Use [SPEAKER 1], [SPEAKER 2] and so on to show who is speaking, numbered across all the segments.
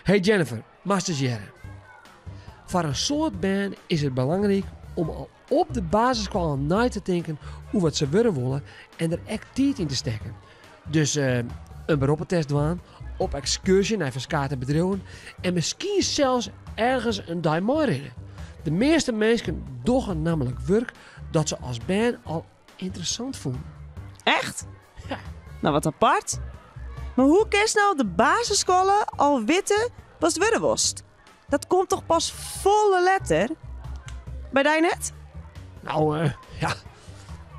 [SPEAKER 1] Hey Jennifer, moatst ris hearre. Foar in soad bern is it belangryk om al op de basisskoalle nei te tinken oer wat se wurde wolle en der ek tiid yn te stekken. Dus in beroppetest dwaan, op ekskurzje nei ferskate bedriuwen en miskien sels ergens in dei meirinne. De measte minsken dogge nammentlik wurk dat se as bern al ynteressant fûnen.
[SPEAKER 2] Echt?
[SPEAKER 1] Ja.
[SPEAKER 2] Nou, wat apart. Mar hoe kinst no op de basisskoalle al witte watst wurde wolst? Dat komt toch pas folle letter? By dy net?
[SPEAKER 1] Nou, ja.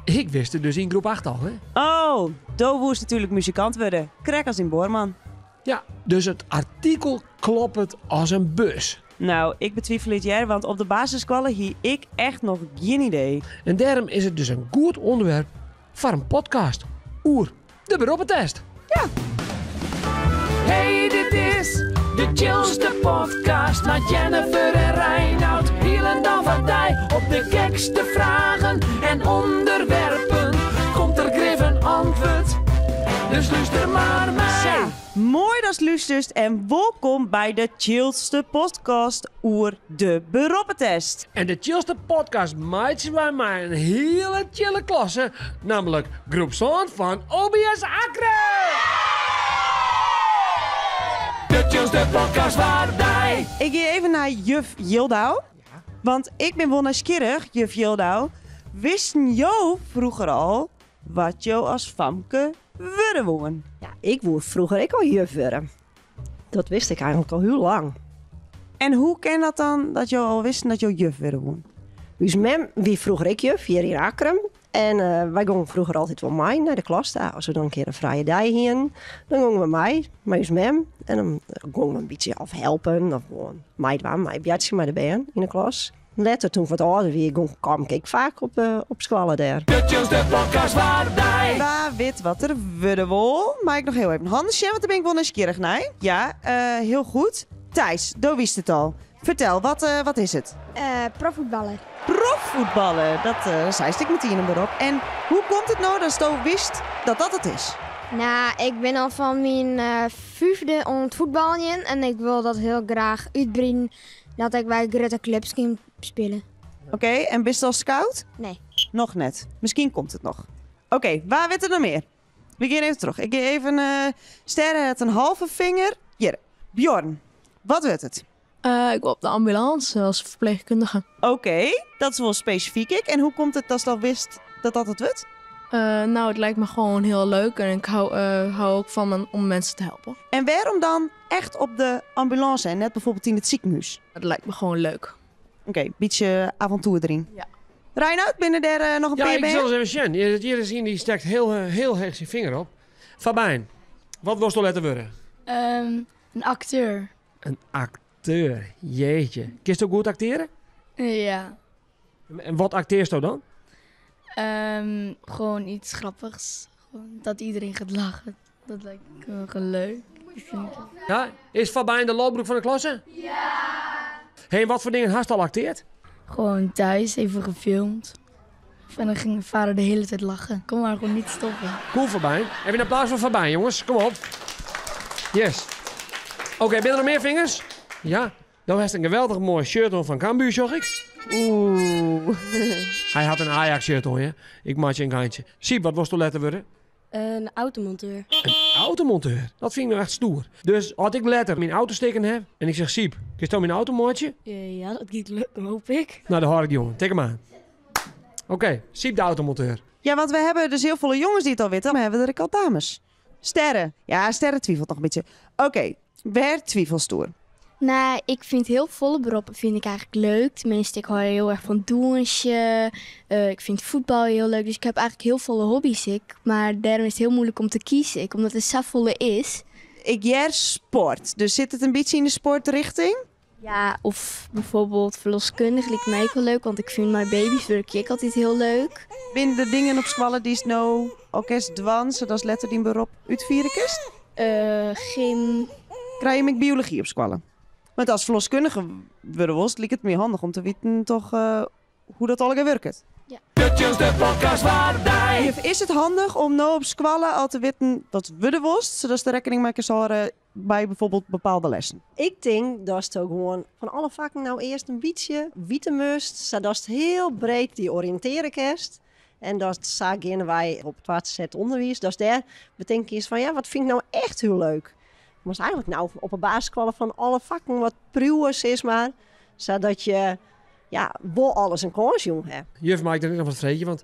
[SPEAKER 1] Ik wist it dus yn groep 8 al, hè?
[SPEAKER 2] Oh, do woest natuerlik muzikant wurde, krekt as dyn buorman.
[SPEAKER 1] Ja, dus it artikel kloppet as in bus.
[SPEAKER 2] Nou, ik betwivelje it hear, want op de basisskoalle hie ik echt noch gjin idee.
[SPEAKER 1] En dêrom is it dus in goed ûnderwerp foar in podcast oer de beroppetest.
[SPEAKER 2] Ja.
[SPEAKER 3] Hey, dit is de chillste podcast mei Jennifer en Reinout. Hielendal foar dy op de gekste fragen en ûnderwerpen komt der grif in antwurd. Dus lúster mar mei.
[SPEAKER 2] Sa, moai datst lústerst en wolkom by de chillste podcast oer de beroppetest.
[SPEAKER 1] En de chillste podcast meitsje wy mei in hiele chille klasse, nammentlik groep sân fan OBS Akkrum!
[SPEAKER 3] De chillste podcast foar dy.
[SPEAKER 2] Ik gean even nei juf Jildau, want ik bin wol nijsgjirrich, juf Jildau. Wisten jo froeger al wat jo as famke wurde woenen?
[SPEAKER 4] Ja, ik woe froeger ek al juf wurde. Dat wist ik eigenlik al hiel lang.
[SPEAKER 2] En hoe kin dat dan dat jo al wisten dat jo juf wurde woenen?
[SPEAKER 4] Us mem wie froeger ek juf hjir yn Akkrum. En wy gongen froeger altyd wol mei nei de klas ta. As we dan in kear in frije dei hienen, dan gongen we mei, mei ús mem. En dan gongen we in bytsje of helpen of gewoan meidwaan, meibjatsje mei de bern yn de klas. Letter, toen ik wat âlder wie, gong, kaam ik ek faak op, op skoalle dêr.
[SPEAKER 3] De chillste podcast foar dy.
[SPEAKER 2] Wa wit wat er wurde wol? Mei ik noch hiel even hannen sjen, want dêr bin ik wol nijsgjirrich nei. Ja, hiel goed. Thijs, do wist it al. Fertel, wat is it?
[SPEAKER 5] Profvoetballer.
[SPEAKER 2] Profvoetballer, dat seist ek metien in berop. En hoe komt it no datsto wist dat dat it is?
[SPEAKER 5] Nou, ik bin al fan myn fyfde oan it fuotbaljen en ik wol dat hiel graach útwreiden dat ik by grutte klups kin spylje.
[SPEAKER 2] Oké, en bist al scout?
[SPEAKER 5] Nee.
[SPEAKER 2] Noch net. Miskien komt it noch. Oké, wa wit it noch mear? We gean even troch. Ik gean even Sterre hat in halve finger. Hjir, Bjorn, wat wurdt it?
[SPEAKER 6] Ik wol op de ambulânse as ferpleechkundige.
[SPEAKER 2] Oké, dat is wol spesifyk ek. En hoe komt it datst al wist dat dat it wurdt?
[SPEAKER 6] Nou, it liket my gewoan hiel leuk en ik hou ek fan om minsken te helpen.
[SPEAKER 2] En wêrom dan echt op de ambulânse en net byfoarbyld yn it sikehûs?
[SPEAKER 6] It liket my gewoan leuk.
[SPEAKER 2] Oké, bytsje avontoer deryn.
[SPEAKER 6] Ja.
[SPEAKER 2] Reinout, binne der noch in
[SPEAKER 1] Ja,
[SPEAKER 2] pear
[SPEAKER 1] ik
[SPEAKER 2] bern?
[SPEAKER 1] sil ris even sjen. Hjir is ien dy stekt hiel, hiel heech syn finger op. Fabijn, wat wolsto letter wurde?
[SPEAKER 7] In akteur.
[SPEAKER 1] In akteur, jeetje. Kinsto goed akteare?
[SPEAKER 7] Ja.
[SPEAKER 1] En wat aktearsto dan?
[SPEAKER 7] Gewoon iets grappigs. Gewoon dat iedereen gaat lachen. Dat lijkt me gewoon leuk.
[SPEAKER 1] Ja, is Fabijn de lolbroek fan de klasse?
[SPEAKER 7] Ja!
[SPEAKER 1] Hey, wat foar dingen hast al akteard?
[SPEAKER 7] Gewoon thuis even gefilmd. En dan ging mijn vader de hele tijd lachen. Kon maar gewoon niet stoppen.
[SPEAKER 1] Cool, Fabijn. Even een applaus voor Fabijn, jongens. Kom op. Yes. Oké, binne der noch mear fingers? Ja. Do hast in geweldich moai shirt oan fan Cambuur, sjoch ik.
[SPEAKER 2] Oeh.
[SPEAKER 1] Hy hat in Ajax shirt oan, ja. Ik meitsje in geintje. Siep, wat wolsto letter wurde?
[SPEAKER 8] In automonteur.
[SPEAKER 1] In automonteur? Dat fyn ik no echt stoer. Dus as ik letter myn auto stikken ha en ik zeg Siep, kinsto myn auto meitsje?
[SPEAKER 8] Ja, dat giet lukken, hoop ik.
[SPEAKER 1] Nou, de hâld ik dy oan. Tik him oan. Oké, Siep de automonteur.
[SPEAKER 2] Ja, want we hebben dus hiel folle jonges dy't it al witte, mar hawwe we der ek al dames? Sterre. Ja, Sterre twivelt noch in bytsje. Oké, wêr twivelst oer?
[SPEAKER 7] Nou, ik fyn hiel folle beroppen fyn ik eigenlik leuk. Teminsten, ik hâld hiel erch fan dûnsjen. Ik fyn fuotbal hiel leuk. Dus ik ha eigenlik hiel folle hobby's ek. Mar dêrom is it hiel muoilik om te kiezen ek, omdat der safolle is.
[SPEAKER 2] Ik hear sport, dus sit it in bytsje yn de sportrichting?
[SPEAKER 7] Ja, of byfoarbyld ferloskundige liket my ek wol leuk, want ik fyn mei baby's wurkje ek altyd hiel leuk.
[SPEAKER 2] Binne der dingen op skoalle dy'tst no al kinst dwaan, sadatst letter dyn berop útfiere kinst?
[SPEAKER 7] Gym.
[SPEAKER 2] Krije jim ek biology op skoalle? Want as ferloskundige wurde wolst, liket it my handich om te witten toch hoe dat allegear wurket.
[SPEAKER 7] Ja.
[SPEAKER 3] De chillste podcast foar dy.
[SPEAKER 2] Juf, is it handich om no op skoalle al te witten watst wurde wolst, sadatst der rekkening mei kinst hâlde? By bijvoorbeeld bepaalde lessen.
[SPEAKER 4] Ik tink datsto gewoan fan alle fakken no earst in bytsje witte moatst, sadatst hiel breed dy oriïntearje kinst. En dat sa geane wy op it foartset ûnderwiis, datst dêr betinke kinst fan ja, wat fyn ik no echt hiel leuk. Moatst eigentlik no op 'e basisskoalle fan alle fakken wat priuwe, sis mar, sadat je ja, wol alles in kâns jûn ha.
[SPEAKER 1] Juf, mei ik der ek noch wat freegje? Want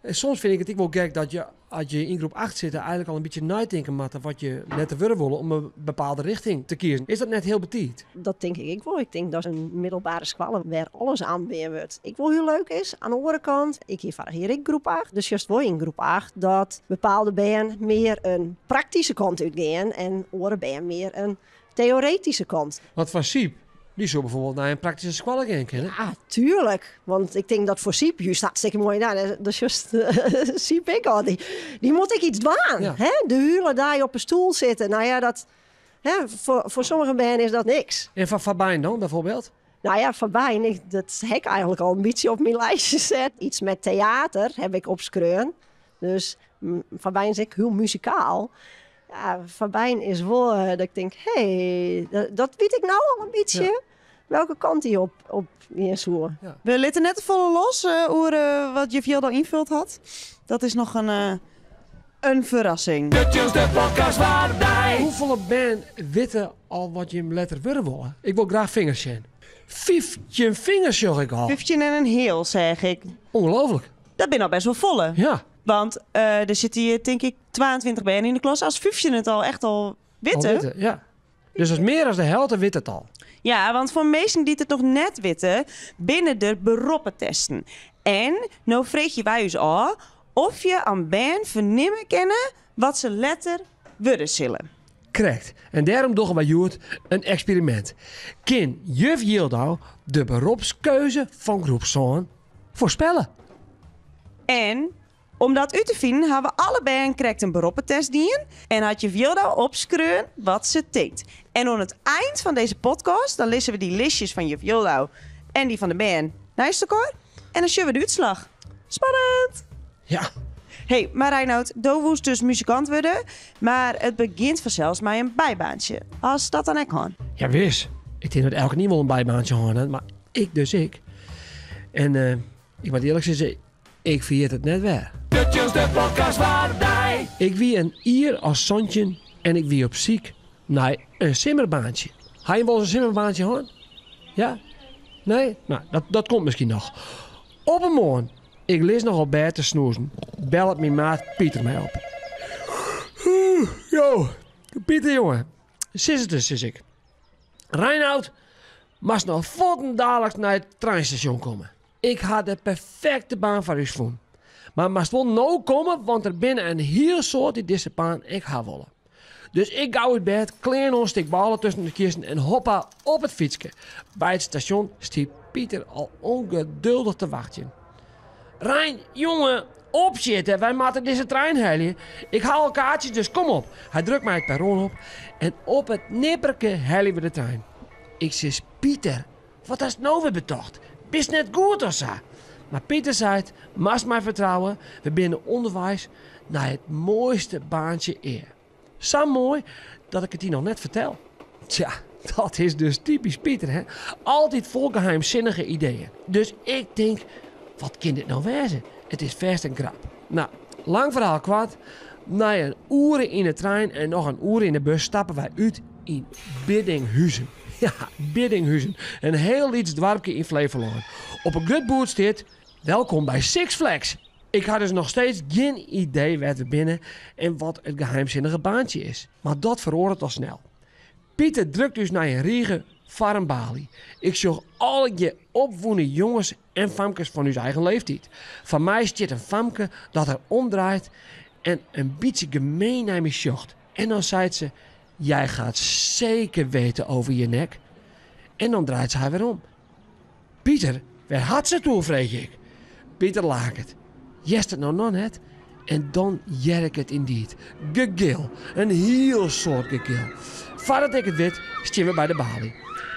[SPEAKER 1] soms fyn ik it ek wol gek dat je, as je yn groep 8 sitte, eigentlik al in bytsje neitinke moatte wat je letter wurde wolle om in bepaalde richting te kiezen. Is dat net hiel betiid?
[SPEAKER 4] Dat tink ik ek wol. Ik tink dat in middelbere skoalle wêr alles oanbean wurdt ek wol hiel leuk is. Oan de oare kant, ik hie foarich jier ek groep 8. Dus sjochst wol yn groep 8 dat bepaalde bern mear in praktyske kant útgean en oare bern mear in theoretyske kant.
[SPEAKER 1] Want foar Syb, dy soe bijvoorbeeld nei in praktyske skoalle gean kinne.
[SPEAKER 4] Ja, tuerlik. Want ik tink dat foar Syb juist hartstikke moai. Nou, dat sjochst Syb ek al. Dy moat ek iets dwaan.
[SPEAKER 1] Ja.
[SPEAKER 4] Hè? De hiele dei op 'e stoel sitte. Nou ja, dat, hè, foar sommige bern is dat niks.
[SPEAKER 1] En foar Fabijn dan bijvoorbeeld?
[SPEAKER 4] Nou ja, Fabijn, dat ha ik eigentlik al in bytsje op myn lijstje set. Iets met theater heb ik opskreaun. Dus Fabijn is ek hiel muzikaal. Ja, Fabijn is wol dat ik tink, hé, dat wit ik no al in bytsje.
[SPEAKER 1] Ja.
[SPEAKER 4] Welke kant dy op gean soe.
[SPEAKER 1] Ja.
[SPEAKER 2] We litte net te folle los oer wat juf Jildau ynfuld hat. Dat is noch in ferrassing.
[SPEAKER 3] De chillste podcast foar dy.
[SPEAKER 1] Hoefolle bern witte al wat jim letter wurde wolle? Ik wol graach fingers sjen. 15 fingers sjoch ik al.
[SPEAKER 2] 15 en in heal, seach ik.
[SPEAKER 1] Ongelooflik.
[SPEAKER 2] Dat binne al best wol folle.
[SPEAKER 1] Ja.
[SPEAKER 2] Want der sitte hjir tink ik 22 bern yn de klas. As 15 it al echt al witte.
[SPEAKER 1] Al witte, ja. Dus dat is mear as de helte wit it al.
[SPEAKER 2] Ja, want foar minsken dy't it noch net witte, binne der beroppetesten. En no freegje wy ús ôf oft je oan bern fernimme kinne wat se letter wurde sille.
[SPEAKER 1] Krekt. En dêrom dogge wy hjoed in eksperimint. Kin juf Jildau de beropskeuze fan groep sân foarspelle?
[SPEAKER 2] En om dat út te finen hawwe alle bern krekt in beroppetest dien en hat juf Jildau opskreaun wat se tinkt. En oan it ein fan dizze podcast dan lizze we dy listjes fan juf Jildau en dy fan de bern neist elkoar en dan sjogge we de útslach. Spannend!
[SPEAKER 1] Ja.
[SPEAKER 2] Hey, mar Reinout, do woest dus muzikant wurde, mar it begjint fansels mei in bybaantsje. Hast dat dan ek hân?
[SPEAKER 1] Ja, wis. Ik tink dat elkenien wol in bybaantsje hân hat, mar ik dus ek. En ik moat earlik sizze, ik ferjit it net wer.
[SPEAKER 3] De chillste podcast foar dy.
[SPEAKER 1] Ik wie in jier as 17 en ik wie op syk nei in simmerbaantsje. Ha je wolris in simmerbaantsje hân? Ja? Nee? Nou, dat komt miskien noch. Op in moarn, ik lis noch op bêd te snoezen, bellet myn maat Pieter my op. Jo, Pieter jonge, sis it ris, sis ik. Reinout, moatst no fuortendaliks nei it treinstasjon komme. Ik ha de perfekte baan foar ús fûn. Mar moatst wol no komme, want der binne in hiel soad dy't dizze baan ek ha wolle. Dus ik gau út bêd, klean oan, stik bôle tusken de kisten en hoppa op it fytske. By it stasjon stie Pieter al ûngeduldich te wachtsjen. Rein, jonge, opsjitte, wy moatte dizze trein helje. Ik ha al kaartsjes, dus kom op. Hy drukt my it perron op en op it nipperke helje we de trein. Ik sis, Pieter, wat hast no wer betocht? Bist net goed of sa? Mar Pieter seit, moatst my fertrouwe, we binne ûnderweis nei it moaiste baantsje ea. Sa moai dat ik it dy noch net fertel. Tsja, dat is dus typysk Pieter, hè? Altyd fol geheimsinnige ideeën. Dus ik tink, wat kin dit no wêze? It is fêst in grap. Nou, lang ferhaal koart, nei in oere yn 'e trein en noch in oere yn 'e bus stappe wy út yn Biddinghuzen. Ja, Biddinghuzen, in heel lyts doarpke yn Flevolân. Op in grut boerd stiet, Welkom by Six Flags. Ik ha dus noch steeds gjin idee wêr't we binne en wat it geheimsinnige baantsje is. Mar dat feroaret al snel. Pieter drukt ús nei in rige foar in baly. Ik sjoch allegear opwûne jonges en famkes fan ús eigen leeftiid. Foar my stiet in famke dat har omdraait en in bytsje gemeen nei my sjocht. En dan seit se, Jij gaat zeker weten over je nek. En dan draait se har wer om. Pieter, wêr hat se it oer, freegje ik. Pieter laket. Hearst it no noch net? En dan hear ik it yndied. Gegil. In hiel soad gegil. Foardat ik it wit, stean we by de baly.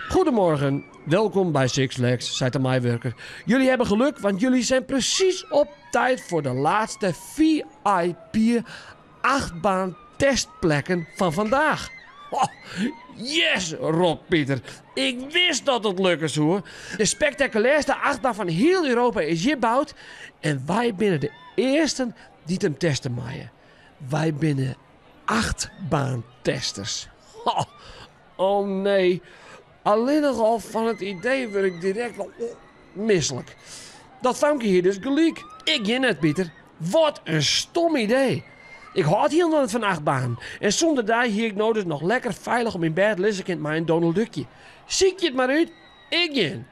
[SPEAKER 1] Goedemorgen, welkom by Six Flags, seit de meiwurker. Jullie hebben geluk, want jullie zijn precies op tijd voor de laatste VIP achtbaan testplekken van vandaag. Yes, ropt Pieter. Ik wist dat it lukke soe. De spektakulêrste achtbaan fan hiel Europa is hjir boud en wy binne de earsten dy't him teste meie. Wy binne achtbaantesters. Oh nee, allinnich al fan it idee wurd ik direkt al mislik. Dat famke hie dus gelyk. Ik gean net, Pieter. Wat in stom idee. Ik hâld hielendal net fan achtbanen. En sûnder dy hie ik no dus noch lekker feilich op myn bêd lizze kind mei in Donald Duckje. Sykje it mar út, ik gean.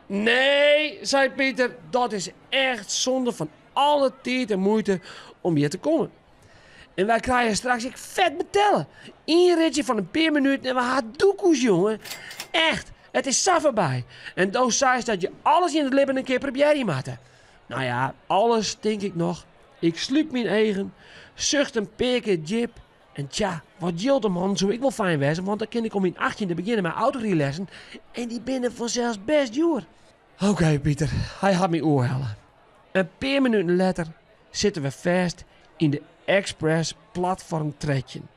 [SPEAKER 1] Nee, seit Pieter, dat is echt sûnde fan alle tiid en muoite om hjir te kommen. En wy krije straks ek fet betelle. Ien ritsje fan in pear minuten en we ha doekoes, jonge. Echt, it is sa foarby. En do seist dat je alles yn it libben in kear probearje moatte. Nou ja, alles tink ik noch. Ik slút myn eagen, sucht in pear kear djip en tsja, wat jild om hannen soe ek wol fijn wêze, want dan kin ik om myn achttjinde begjinne mei autorilessen en dy binne fansels bêst djoer. Oké, Pieter, hy hat my oerhelle. In pear minuten letter sitte we fêst yn de Express Platform 13.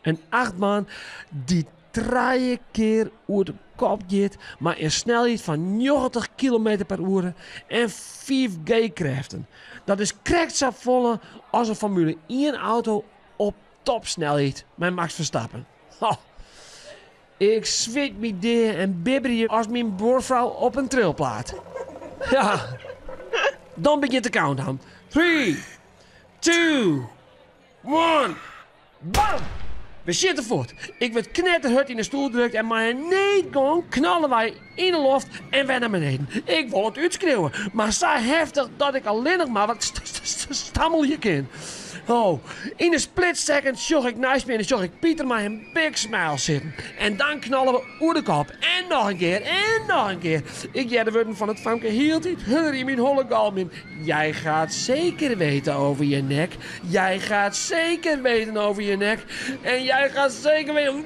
[SPEAKER 1] In achtbaan dy't trije kear oer de kop giet mei in snelheid fan 90 kilometer per oere en 5 G-krêften. Dat is krekt safolle as in Formule 1 auto op topsnelheid mei Max Verstappen. Ho. Ik swit my dea en bibberje as myn buorfrou op in trilplaat. Ja, dan begjint de countdown. 3, 2, 1, bam! We sjitte fuort. Ik wurd knetterhurd yn de stoel drukt en mei in needgong knalle wy yn de loft en wer nei beneden. Ik wol it útskreauwe, mar sa heftich dat ik allinnich mar wat stammelje kin. Oh, yn in split second sjoch ik neist my en dan sjoch ik Pieter mei in big smile sitten. En dan knalle we oer de kop. En noch in kear, en noch in kear. Ik hear de wurden fan it famke hieltyd hurder yn myn holle galmjen. Jij gaat zeker weten over je nek. Jij gaat zeker weten over je nek. En jij gaat zeker weten.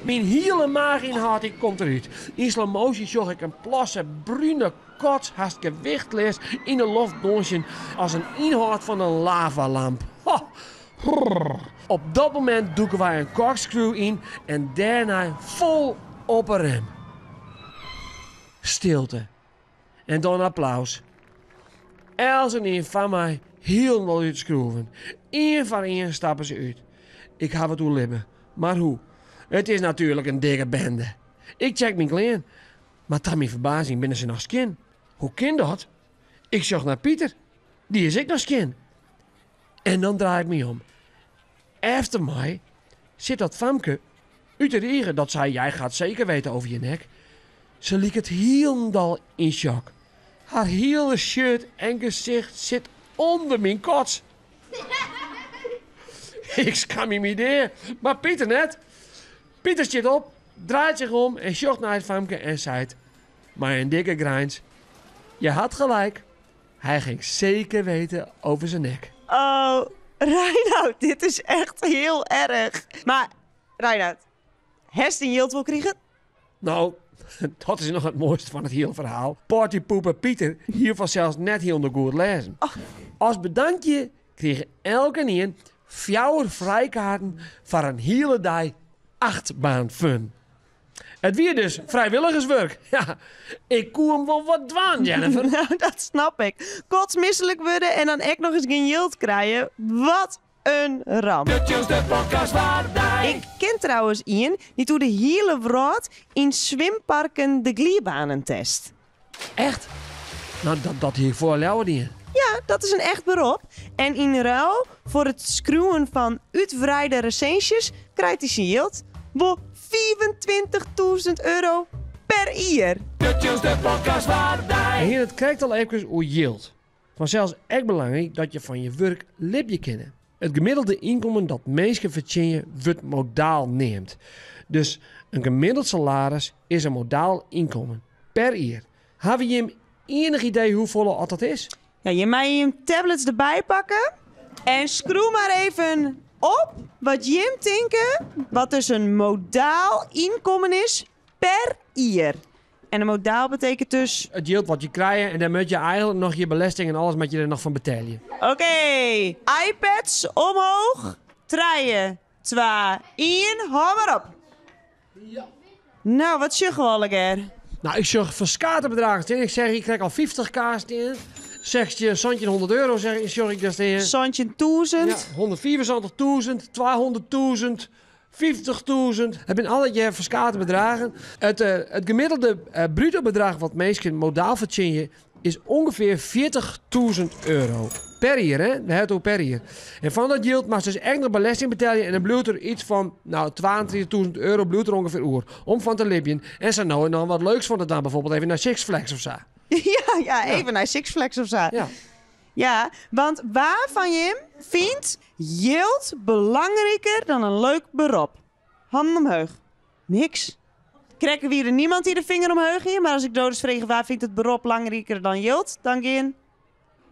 [SPEAKER 1] Myn hiele maachynhâld dy komt derút. Yn slow motion sjoch ik in plasse brune kots hast gewichtleas yn de loft dûnsjen as in ynhâld fan in lavalamp. Op dat momint dûke wy in corkscrew yn en dêrnei fol op 'e rem. Stilte. En dan applaus. Eltsenien foar my hielendal út de skroeven. Ien foar ien stappe se út. Ik haw it oerlibbe. Mar hoe? It is natuerlik in dikke bende. Ik check myn klean. Mar ta myn ferbazing binne se noch skjin. Hoe kin dat? Ik sjoch nei Pieter. Dy is ek noch skjin. En dan draai ik my om. Efter my sit dat famke út de rige dat sei jij gaat zeker weten over je nek. Se liket hielendal yn shock. Har hiele shirt en gesicht sit ûnder myn kots. Ik skamje my dea, mar Pieter net. Pieter stiet op, draait sich om en sjocht nei it famke en seit mei in dikke grijns, Je had gelijk. Hij ging zeker weten over zijn nek.
[SPEAKER 2] Oh, Reinout, dit is echt heel erg. Mar, Reinout, hast dyn jild wol krigen?
[SPEAKER 1] No, dat is noch it moaiste fan it hiele ferhaal. Partypoeper Pieter hie fansels net hielendal goed lêzen. As bedankje krige elkenien fjouwer frijkaarten foar in hiele dei achtbaanfun. It wie dus frijwilligerswurk. Ja, ik koe him wol wat dwaan, Jennifer.
[SPEAKER 2] Nou, dat snap ik. Kotsmislik wurde en dan ek noch ris gjin jild krije. Wat in ramp.
[SPEAKER 3] De chillste podcast foar dy.
[SPEAKER 2] Ik ken trouwens ien dy't oer de hiele wrâld yn swimparken de gliidbanen test.
[SPEAKER 1] Echt? No, dat, dat hie ik foar leaver dien.
[SPEAKER 2] Ja, dat is in echt berop. En yn ruil foar it skriuwen fan útwreide resinsjes krijt hy syn jild. Wol 25.000 euro per jier.
[SPEAKER 3] De chillste podcast foar dy.
[SPEAKER 1] We hiene it krekt al efkes oer jild. Fansels ek belangryk dat je fan je wurk libje kinne. It gemiddelde ynkommen dat minsken fertsjinje wurdt modaal neamd. Dus in gemiddeld salaris is in modaal ynkommen per jier. Hawwe jim ienich idee hoefolle oft dat is?
[SPEAKER 2] Ja, jim meie jim tablets derby pakke en skriuw mar even op wat jim tinke wat dus in modaal ynkommen is per jier. En in modaal betekent dus...
[SPEAKER 1] It jild wat je krije en dêr moat je eigenlik noch je belesting en alles moat je der noch fan betelje.
[SPEAKER 2] Oké, iPads omhoog. 3, 2, 1, hou mar op. Nou, wat sjogge we allegear?
[SPEAKER 1] Nou, ik sjoch ferskate bedragen stean. Ik zeg, ik krij al 50 k stean. 16, 1700 euro zeg, sjoch ik daar stean.
[SPEAKER 2] 17.000.
[SPEAKER 1] Ja, 175.000, 200.000, 50.000. Het zijn alle ferskate bedragen. Het gemiddelde bruto bedrag wat mensen modaal verdienen is ongeveer 40.000 euro. Per jaar, hè? We hebben het ook per jaar. En van dat geld mag ze dus echt nog belasting betalen en dan bloedt er iets van, nou, 32.000 euro bloedt er ongeveer oer. Om van te libjen. En ze nou en dan wat leuks van het dan, bijvoorbeeld even naar Six Flags of zo.
[SPEAKER 2] Ja, ja, even naar Six Flags of zo.
[SPEAKER 1] Ja.
[SPEAKER 2] Ja, want waarvan je hem vindt yield belangrijker dan een leuk beroep? Handen omhoog. Niks. Krijgen we hier niemand die de vinger omhoog hier, maar als ik dood eens vraag waar vindt het beroep belangrijker dan yield, dan gaan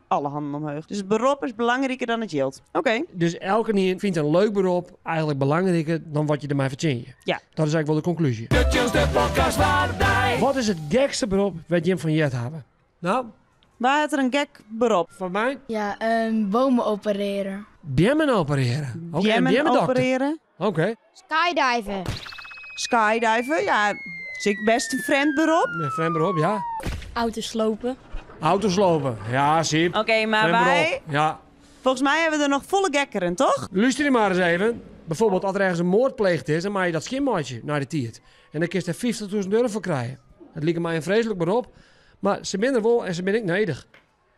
[SPEAKER 2] alle handen omhoog. Dus het beroep is belangrijker dan het yield. Oké.
[SPEAKER 1] Dus elke niet vindt een leuk beroep eigenlijk belangrijker dan wat je ermee verdient.
[SPEAKER 2] Ja.
[SPEAKER 1] Dat is eigenlijk wel de conclusie.
[SPEAKER 3] De chillste podcast waar die.
[SPEAKER 1] Wat is het gekste beroep wat Jim van Jet hebben? Nou?
[SPEAKER 2] Waar had er een gek beroep?
[SPEAKER 1] Van mij?
[SPEAKER 7] Ja, bomen opereren.
[SPEAKER 1] Bjemmen opereren. Oké,
[SPEAKER 2] Bjemmen
[SPEAKER 1] bjemmendokter.
[SPEAKER 2] opereren.
[SPEAKER 1] Oké.
[SPEAKER 5] Skydiven.
[SPEAKER 2] Skydiven, ja. Is ik best een vreemd beroep?
[SPEAKER 1] Een vreemd beroep, ja.
[SPEAKER 8] Auto's slopen.
[SPEAKER 1] Auto's slopen. Ja, zie.
[SPEAKER 2] Oké, maar
[SPEAKER 1] Vreemd
[SPEAKER 2] wij...
[SPEAKER 1] beroep. Ja.
[SPEAKER 2] Volgens mij hebben we er nog volle gekkeren, toch?
[SPEAKER 1] Luister je maar eens even. Bijvoorbeeld als er ergens een moord pleegd is, dan maak je dat schimmaatje naar de tiert. En dan kun je er 50.000 euro voor krijgen. Dat liep mij een vreselijk beroep. Maar ze ben er wel en ze ben ik nedig.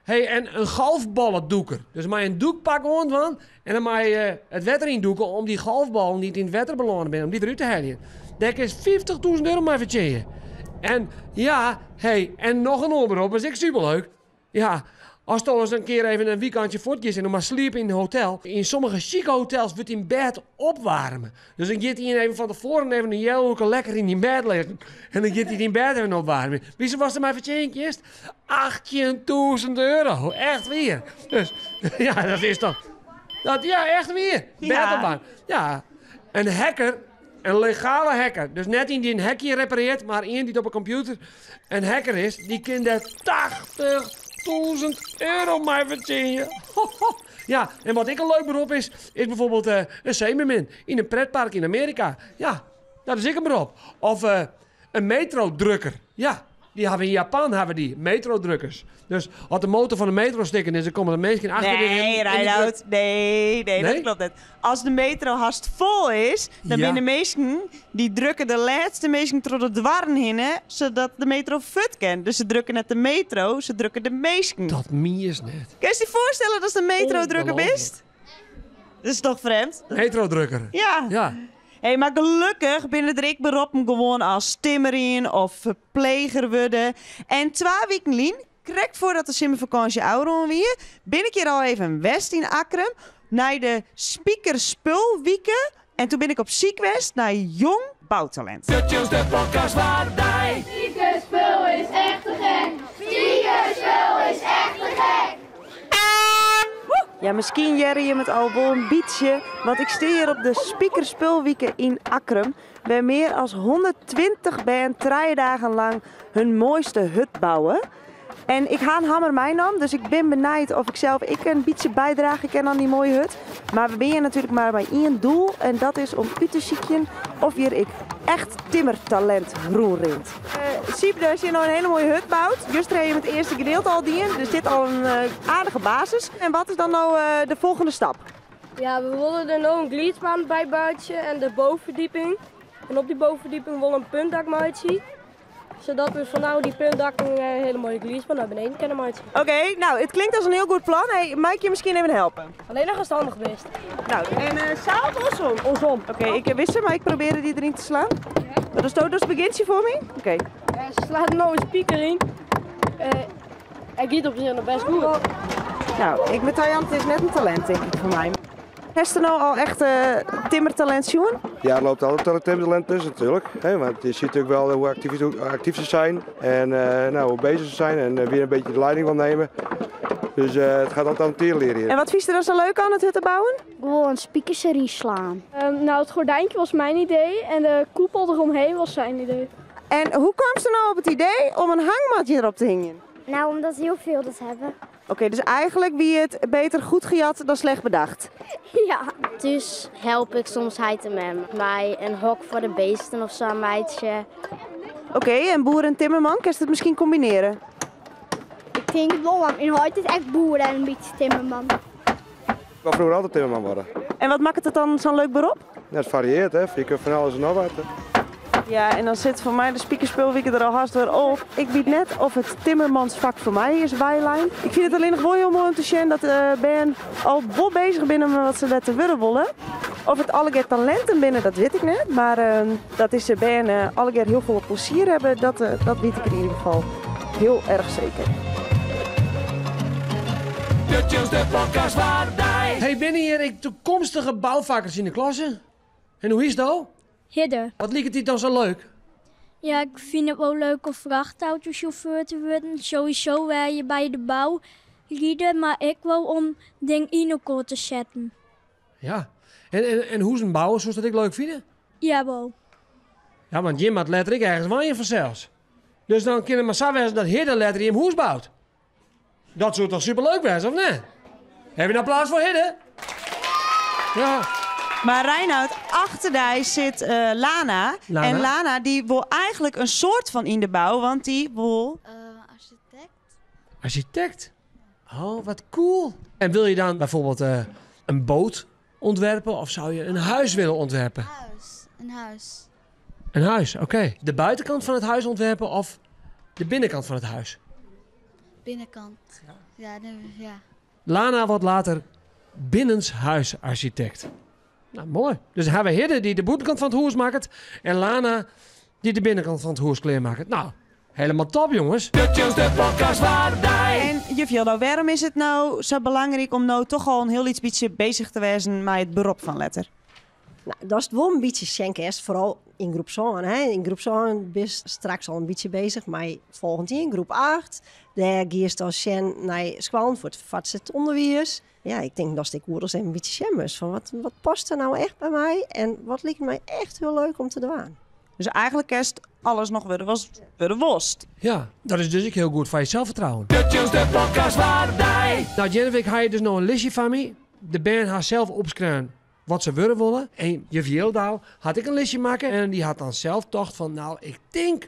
[SPEAKER 1] Hey, en een golfballendoeker. Dus maar een doekpak aan en dan mag je het wetter in doeken om die golfballen die in het wetter beland zijn, om die eruit te halen. Daar is 50.000 euro maar verdienen. En ja, hey, en nog een oorberoep, dat is echt superleuk. Ja, als je eens een keer even een weekendje voortjes en dan maar sliepen in een hotel. In sommige chique hotels wordt in bed opwarmen. Dus dan gaat hij even van tevoren even een jelhoek lekker in die bed liggen. En dan gaat hij in bed even opwarmen. Wie ze was er maar verdiend eerst? 18.000 euro. Echt weer. Dus ja, dat is toch... Dat, ja, echt weer. Bed
[SPEAKER 2] Ja.
[SPEAKER 1] opwarmen. Ja, een hacker... Een legale hacker. Dus net een die een hackje repareert, maar één die het op een computer een hacker is, die kan daar 80.000 euro maar verdienen. Ja, en wat ik een leuk beroep is, is bijvoorbeeld een zeemermin in een pretpark in Amerika. Ja, dat is ik een beroep. Of een metrodrukker. Ja, die hebben we in Japan, hebben die, metrodrukkers. Dus als de motor van de metro stikken is, dan komen de mensen achter in.
[SPEAKER 2] Nee, Reinoud. Nee, nee, dat
[SPEAKER 1] Nee?
[SPEAKER 2] klopt net. Als de metro haast vol is, dan
[SPEAKER 1] Ja.
[SPEAKER 2] zijn de meesten die drukken de laatste meesten tot de dwarren heen, zodat de metro fut kan. Dus ze drukken net de metro, ze drukken de meesten.
[SPEAKER 1] Dat mies net.
[SPEAKER 2] Kun je je voorstellen dat ze de metro drukken
[SPEAKER 1] Ongelooflijk.
[SPEAKER 2] bist? Dat is toch vreemd?
[SPEAKER 1] Metrodrukker.
[SPEAKER 2] Ja.
[SPEAKER 1] Ja.
[SPEAKER 2] Hey, maar gelukkig binnen de ik beroepen gewoon als timmerin of verpleger worden. En 2 weken lien, krek voordat de simmervakantie ouder wie, ben ik hier al even west in Akkrum naar de Spiekerspulwieken. En toen ben ik op Ziekwest naar Jong Bouwtalent.
[SPEAKER 3] De chillste podcast waar die.
[SPEAKER 5] Spiekerspul is echt te gek. Spiekerspul is echt te gek.
[SPEAKER 2] Ja, misschien Jerry je met al wel een beetje, want ik sta hier op de Spiekerspulwieken in Akkrum, waar meer dan 120 band 3 dagen lang hun mooiste hut bouwen. En ik ga een hammer meenam, dus ik ben benieuwd of ik zelf ik een beetje bijdrage kan aan die mooie hut. Maar we ben hier natuurlijk maar bij één doel en dat is om u te zieken of hier ik echt timmertalent roerint. Siep, als je nou een hele mooie hut bouwt, just je met het eerste gedeelte al dien, dus dit al een aardige basis. En wat is dan nou de volgende stap?
[SPEAKER 8] Ja, we willen er nou een glijdbaan bij buiten en de bovenverdieping. En op die bovenverdieping willen we een puntdak maken. Zodat we van nou die puntdak een hele mooie glijdbaan naar beneden kunnen maken.
[SPEAKER 2] Oké, nou het klinkt als een heel goed plan. Hey, mag ik je misschien even helpen?
[SPEAKER 8] Alleen nog als het handig best.
[SPEAKER 2] Nou, en zaal of osom? Osom. Oké, ik wist het, maar ik probeerde die erin te slaan. Dat is dus begint je voor mij? Oké.
[SPEAKER 8] Ze slaat er nou een spieker in. Hij giet op zich nog best goed.
[SPEAKER 2] Nou, ik met Tajan, het is net een talent denk ik voor mij. Heeft er nou al echt timmertalent, Sjoen?
[SPEAKER 9] Ja, er loopt altijd een timmertalent tussen natuurlijk. Hè, want je ziet natuurlijk wel hoe actief ze zijn en nou, hoe bezig ze zijn en wie een beetje de leiding wil nemen. Dus het gaat altijd aan het leren hier.
[SPEAKER 2] En wat vies er dan zo leuk aan het hutten bouwen?
[SPEAKER 5] Gewoon spiekers erin slaan.
[SPEAKER 8] Nou, het gordijntje was mijn idee en de koepel eromheen was zijn idee.
[SPEAKER 2] En hoe kwam ze nou op het idee om een hangmatje erop te hingen?
[SPEAKER 5] Nou, omdat heel veel dat hebben.
[SPEAKER 2] Oké, dus eigenlijk wie het beter goed gejat dan slecht bedacht.
[SPEAKER 5] Ja. Dus help ik soms heit en mem. Mij een hok voor de beesten of zo, meidje.
[SPEAKER 2] Oké, en boer en timmerman, kan je het misschien combineren?
[SPEAKER 5] Ik denk het wel, want in Hout is echt boer en een beetje timmerman.
[SPEAKER 9] Ik wou vroeger altijd timmerman worden.
[SPEAKER 2] En wat maakt het dan zo'n leuk beroep?
[SPEAKER 9] Ja, het varieert, hè. Je kunt van alles en nog wat. hè.
[SPEAKER 2] Ja, en dan zit voor mij de spiekerspulwieken er al haast weer op. Ik weet net of het timmermansvak voor mij is, bijlijn. Ik vind het alleen nog wel heel mooi om te zien dat Ben al wel bezig binnen met wat ze letten willen willen. Of het alle keer talenten binnen, dat weet ik net. Maar dat is Ben alle keer heel veel plezier hebben, dat weet ik in ieder geval heel erg zeker.
[SPEAKER 3] De chillste podcast waar die.
[SPEAKER 1] Hey, binnen hier ik toekomstige bouwvakkers in de klasse. En hoe is dat?
[SPEAKER 5] Hidde.
[SPEAKER 1] Wat liep het hier dan zo leuk?
[SPEAKER 5] Ja, ik vind het wel leuk om vrachtautochauffeur te worden. Sowieso waar je bij de bouw lieden, maar ik wil om ding in elkaar te zetten.
[SPEAKER 1] Ja. En hoe is een bouwen, zoals dat ik leuk vind?
[SPEAKER 5] Jawel.
[SPEAKER 1] Ja, want Jim had letterlijk ergens waaien vanzelfs. Dus dan kunnen maar zo wezen dat Hidde letterlijk in huis bouwt. Dat zou toch superleuk zijn, of niet? Heb je een applaus voor Hidde? Ja.
[SPEAKER 2] Maar Reinoud, achter die zit Lana.
[SPEAKER 1] Lana.
[SPEAKER 2] En Lana die wil eigenlijk een soort van in de bouw, want die wil...
[SPEAKER 5] Architect?
[SPEAKER 1] Architect? Oh, wat cool. En wil je dan bijvoorbeeld een boot ontwerpen of zou je een huis willen ontwerpen?
[SPEAKER 5] Huis. Een huis.
[SPEAKER 1] Een huis, oké. De buitenkant van het huis ontwerpen of de binnenkant van het huis?
[SPEAKER 5] Binnenkant. Ja, ja.
[SPEAKER 1] Lana wordt later binnenshuisarchitect. Nou, mooi. Dus hebben we Hidde die de buitenkant van het huis maakt en Lana die de binnenkant van het huis klaarmaakt. Nou, helemaal top, jongens.
[SPEAKER 3] De chillste podcast waar die.
[SPEAKER 2] En juf Jildo, waarom is het nou zo belangrijk om nou toch al een heel iets beetje bezig te wezen met het beroep van letter?
[SPEAKER 4] Nou, dat is wel een beetje schenkest, vooral in groep 7. Hè. In groep 7 ben je straks al een beetje bezig, maar volgend jaar in groep 8, daar ga je al sjen naar school voor het voortgezet onderwijs. Ja, ik denk dat ik ouders even een beetje schemmers van wat past er nou echt bij mij en wat lijkt mij echt heel leuk om te doen.
[SPEAKER 2] Dus eigenlijk is alles nog weer was weer de worst.
[SPEAKER 1] Ja, dat is dus ook heel goed voor je zelfvertrouwen.
[SPEAKER 3] De chillste podcast waar die.
[SPEAKER 1] Nou, Jennifer, ik ga je dus nog een listje van me. De band haar zelf opschrijven wat ze willen willen. En juf Jildau had ik een listje maken. En die had dan zelf tocht van, nou, ik denk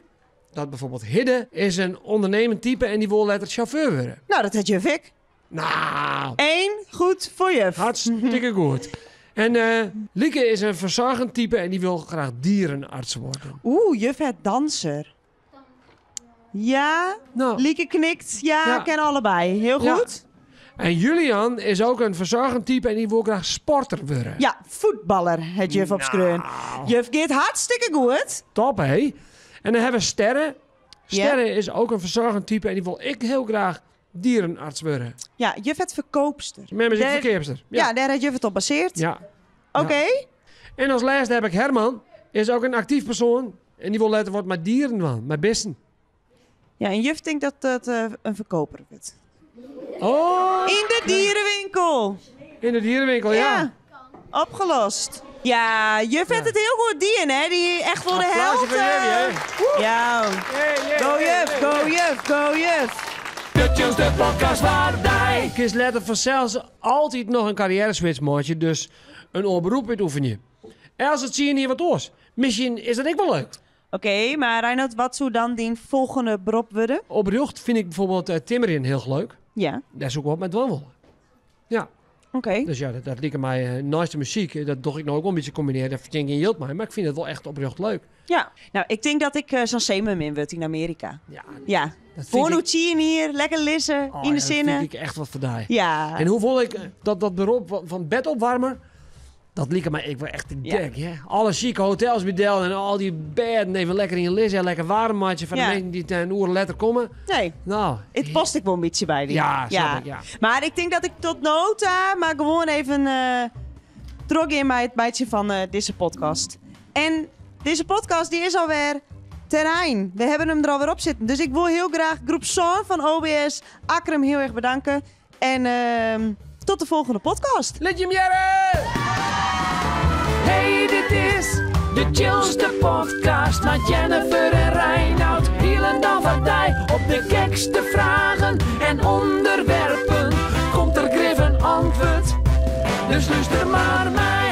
[SPEAKER 1] dat bijvoorbeeld Hidde is een ondernemend type en die wil letterlijk chauffeur worden.
[SPEAKER 2] Nou, dat had juf ik.
[SPEAKER 1] Nou.
[SPEAKER 2] 1 goed voor juf.
[SPEAKER 1] Hartstikke goed. En Lieke is een verzorgend type en die wil graag dierenarts worden.
[SPEAKER 2] Oeh, juf het danser. Ja,
[SPEAKER 1] nou.
[SPEAKER 2] Lieke knikt. Ja,
[SPEAKER 1] Ja.
[SPEAKER 2] ken allebei. Heel
[SPEAKER 1] Ja.
[SPEAKER 2] goed.
[SPEAKER 1] En Julian is ook een verzorgend type en die wil graag sporter worden.
[SPEAKER 2] Ja, voetballer, het juf op skreun. Juf gaat hartstikke goed.
[SPEAKER 1] Top, hè? En dan hebben we Sterre.
[SPEAKER 2] Ja.
[SPEAKER 1] Sterre is ook een verzorgend type en die wil ik heel graag dierenarts worden.
[SPEAKER 2] Ja, juf het verkoopster.
[SPEAKER 1] Mem is een verkeerster.
[SPEAKER 2] Ja.
[SPEAKER 1] Ja.
[SPEAKER 2] daar had juf het op baseerd.
[SPEAKER 1] Ja.
[SPEAKER 2] Oké.
[SPEAKER 1] Ja. En als laatste heb ik Herman. Is ook een actief persoon. En die wil letten wat met dieren man, met beesten.
[SPEAKER 2] Ja, en juf denkt dat dat een verkoper wordt.
[SPEAKER 1] Oh!
[SPEAKER 2] In de dierenwinkel.
[SPEAKER 1] In de dierenwinkel, ja.
[SPEAKER 2] Ja. Opgelost. Ja, juf vindt het heel goed dieren, hè? Die echt voor de
[SPEAKER 1] Applausje
[SPEAKER 2] held.
[SPEAKER 1] voor jullie, hè?
[SPEAKER 2] Ja. Go juf, go juf, go juf.
[SPEAKER 3] De chillste podcast waar die.
[SPEAKER 1] Kist letter vanzelfs altijd nog een carrière switch, maatje. Dus een oor beroep uitoefenen. En als het zie je niet wat oors. Misschien is dat ook wel leuk.
[SPEAKER 2] Oké, maar Reinoud, wat zou dan die volgende beroep worden?
[SPEAKER 1] Oprecht vind ik bijvoorbeeld timmeren heel leuk.
[SPEAKER 2] Ja.
[SPEAKER 1] Daar zoek ik wat met wandelen. Ja.
[SPEAKER 2] Oké.
[SPEAKER 1] Dus ja, dat liep mij naast de muziek. Dat doe ik nou ook wel een beetje combineren. Dat verdien ik geen geld mee, maar ik vind het wel echt oprecht leuk.
[SPEAKER 2] Ja. Nou, ik denk dat ik zo'n zeemermin word in Amerika.
[SPEAKER 1] Ja.
[SPEAKER 2] Ja.
[SPEAKER 1] Dat vind
[SPEAKER 2] Gewoon
[SPEAKER 1] ik-
[SPEAKER 2] hoe zie je hier, lekker lissen,
[SPEAKER 1] Oh,
[SPEAKER 2] in de
[SPEAKER 1] ja, dat
[SPEAKER 2] zinnen.
[SPEAKER 1] vind ik echt wat voor die.
[SPEAKER 2] Ja.
[SPEAKER 1] En hoe vond ik dat beroep van bedopwarmer? Dat liep mij ik wel echt te
[SPEAKER 2] Ja.
[SPEAKER 1] gek, hè? Alle chique hotels bij Del en al die bedden even lekker in je lis en lekker warm maatje van
[SPEAKER 2] Ja.
[SPEAKER 1] de mensen die ten uur letter komen.
[SPEAKER 2] Nee.
[SPEAKER 1] Nou.
[SPEAKER 2] Het past ik wel een beetje bij die.
[SPEAKER 1] Ja, snap ik, ja.
[SPEAKER 2] Maar ik denk dat ik tot nota, maar gewoon even trok in bij het bijtje van deze podcast. En deze podcast die is alweer terrein. We hebben hem er alweer op zitten. Dus ik wil heel graag groep Zorn van OBS Akkrum heel erg bedanken. En tot de volgende podcast.
[SPEAKER 1] Lidje Mjerre!
[SPEAKER 3] Hey, dit is de chillste podcast met Jennifer en Reinoud. Hielendal van dij op de gekste. gekste fragen en ûnderwerpen komt der grif in antwurd. Dus lúster mar mei.